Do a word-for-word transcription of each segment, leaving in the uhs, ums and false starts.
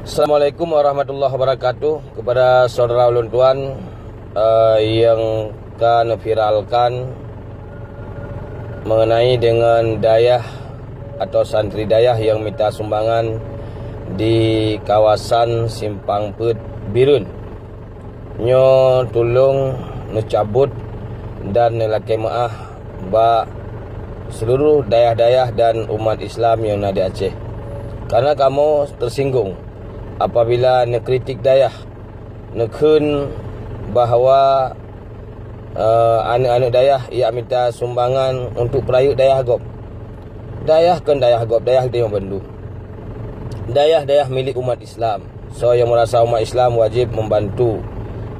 Assalamualaikum warahmatullahi wabarakatuh. Kepada saudara ulôn tuan, eh, yang ka neuviralkan mengenai dengan dayah atau santri dayah yang minta sumbangan di kawasan Simpang Peuet Bireuen. Nyoe tulông neucabut dan neulakée meuáh bak seluruh dayah-dayah dan umat Islam nyang na di Aceh. Karena kamoe teusinggung apabila neukritik dayah, neukheun bahwa, eh, aneuëk-aneuëk dayah jak mita sumbangan untuk peurayeuk dayah gob. Dayah kon dayah gob, dayah geutanyoe bandum. Dayah-dayah milék umat Islam. Soe nyang meurasa umat Islam wajéb membantu.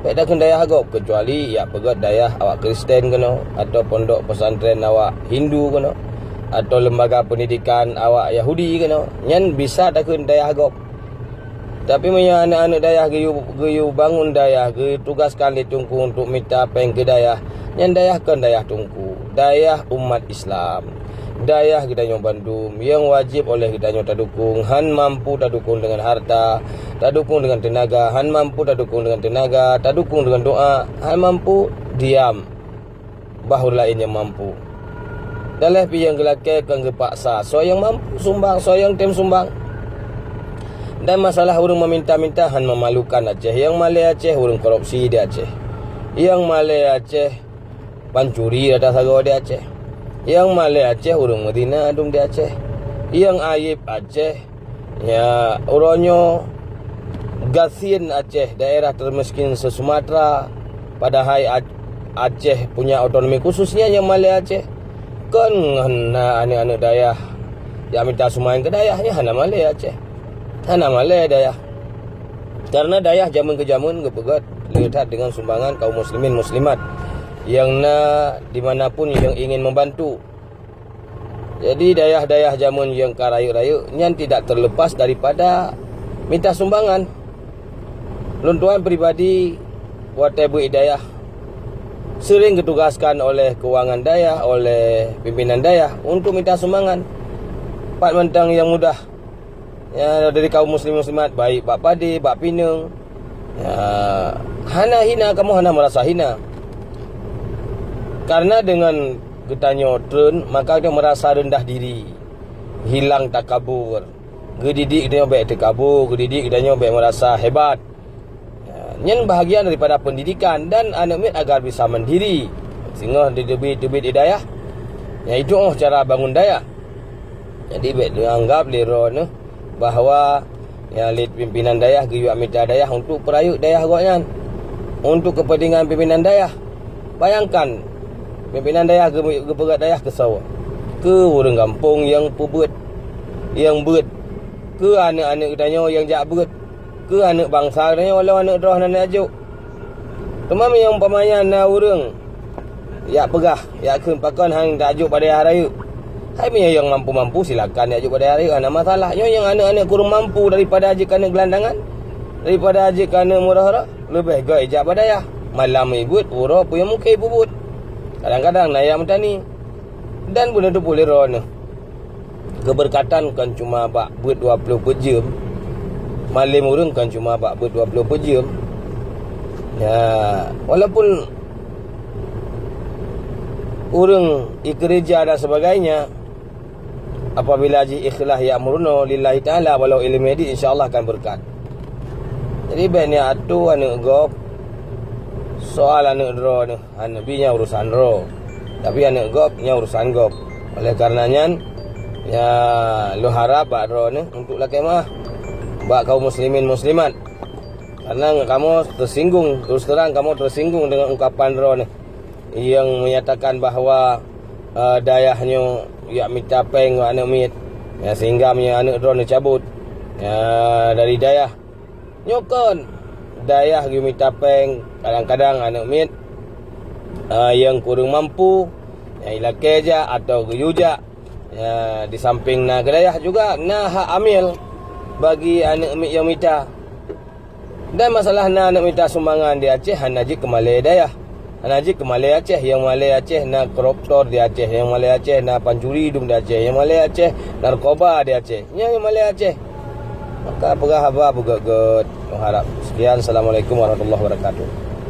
Bék takheun dayah gob, keucuali jak peugét dayah awak Kristen keunoe, atau pondok pesantren awak Hindu keunoe, atau lembaga pendidikan awak Yahudi keunoe. Nyan bisa takheun dayah gob. Tapi meunyoe aneuëk-aneuëk dayah geuyue, geuyue bangon dayah, geutugaskan lé teungku untuk mita péng keu dayah, nyan dayah kon dayah teungku, dayah umat Islam. Dayah geutanyoe bandum nyang wajéb oleh geutanyoe tadukong, han mampu tadukong deungon hareuta, tadukong deungon teunaga, han mampu tadukong deungon teunaga, tadukong deungon doá, han mampu diam bah ureuëng laén nyang mampu. Dan lheueh pih nyang geulakée kon geupaksa, soe nyang mampu sumbang, soe nyang tem sumbang. Dan masalah ureuëng meminta-minta han memalukan Aceh. Nyang malée Aceh ureuëng korupsi di Aceh. Nyang malée Aceh pancuri rata sagoe di Aceh. Nyang malée Aceh ureuëng meuzina dum di Aceh. Nyang ayeb Aceh, ya, uroe nyoe gasien Aceh, daerah termiskin se-Sumatera, padahai Ac-, Aceh punya otonomi khususnya nyang malée Aceh. Kon ngon na aneuëk-aneuëk dayah jak mita sumbangan keu dayah, nyan hana malée Aceh. Hana malée dayah. Karena dayah jamén keu jamén geupeugét le that deungon sumbangan kaum muslimin muslimat nyang na di mana pun nyang ingin membantu. Jadi dayah-dayah jamén nyang ka rayeuk-rayeuk nyan tidak terlepas daripada mita sumbangan. Lôn tuan pribadi watée beuet dayah sering geutugaskan oleh keuangan dayah, oleh pimpinan dayah untuk mita sumbangan. Pat mantong nyang mudah, ya, dari kaum muslim muslimat, baik bak padé, bak pineung. Ya, hana hina, kamoe hana merasa hina. Karena dengan geutanyoe treun, maka geutanyoe merasa rendah diri, hilang takabur. Geudidik geutanyoe bék takabur, geudidik geutanyoe bék merasa hebat. Ya, nyan bahagian daripada pendidikan dan aneuëk miet agar bisa mandiri. Singoh diteubiet-teubiet di dayah, ya, itu oh cara bangun dayah. Jadi bék neuanggap lé droeneuh bahwa, ya, lé pimpinan dayah geuyue mita dayah untuk peurayeuk dayah gobnyan, untuk kepentingan pimpinan dayah. Bayangkan, pimpinan dayah geu-, geupeugét dayah keu soe? Keu ureuëng gampông nyang peubeuet, nyang beuet, keu aneuëk-aneuëk geutanyoe nyang jak beuet, keu aneuëk bansa geutanyoe lom aneuëk droe hana neujok. Teuma meunyoe umpamanya na ureuëng jak peugah, jak kheun pakon han tajok bak dayah rayeuk. Hai meunyoe nyang mampu-mampu silakan jak jok bak dayah rayeuk, hana masalah. Nyoe nyang aneuëk-aneuëk kureueng mampu daripada jeuet aneuëk geulandangan, daripada jeuet aneuëk murah-murah, leubeh göt jak bak dayah. Malam ibeuet, uroe peue nyang mungken ipubuet. Kadang-kadang na nyang meutani. Dan beuneuteupeu lé droeneuh. Keberkatan kon cuma bak beuet dua ploh peuet jeuem. Malem ureuëng kon cuma bak beuet dua ploh peuet jeuem. Ya, walaupun ureuëng ikeureuja dan sebagainya, apabila jih ikhlas jak meurunoe lillahi ta'ala walau ileumèe di, insya Allah akan beureukat. Jadi bék neuatô aneuëk gob soal aneuëk droeneuh. Aneuëk bi nyan urusan droe, tapi aneuëk gob nyan urusan gob. Oleh karena nyan, ya, lôn harab bak droeneuh untuk lakée meuáh bak kaum muslimin muslimat. Karena kamoe teusinggung, terus terang kamoe teusinggung dengan ungkapan droeneuh nyang menyatakan bahwa, eh, dayah nyoe jak mita péng bak aneuëk miet, ya, sehingga meunyoe aneuëk droeneuh cabot, ya, dari dayah. Nyoe kon dayah geumita péng, kadang-kadang aneuëk miet, ah, nyang kureueng mampu, nyang ilakée jak atawa geuyue jak, ya, di samping na keu dayah juga na hak amil bagi aneuëk miet nyang mita. Dan masalah na aneuëk mita sumbangan di Aceh hana jeuet keu malée dayah. Hana jeuet keu malée Aceh, nyang malée Aceh na koruptor di Aceh, nyang malée Aceh na pancuri dum di Aceh, nyang malée Aceh narkoba di Aceh. Nyan nyang malée Aceh. Maka peugah haba beugét-gét. Meuharab. Sekian. Assalamualaikum warahmatullahi wabarakatuh.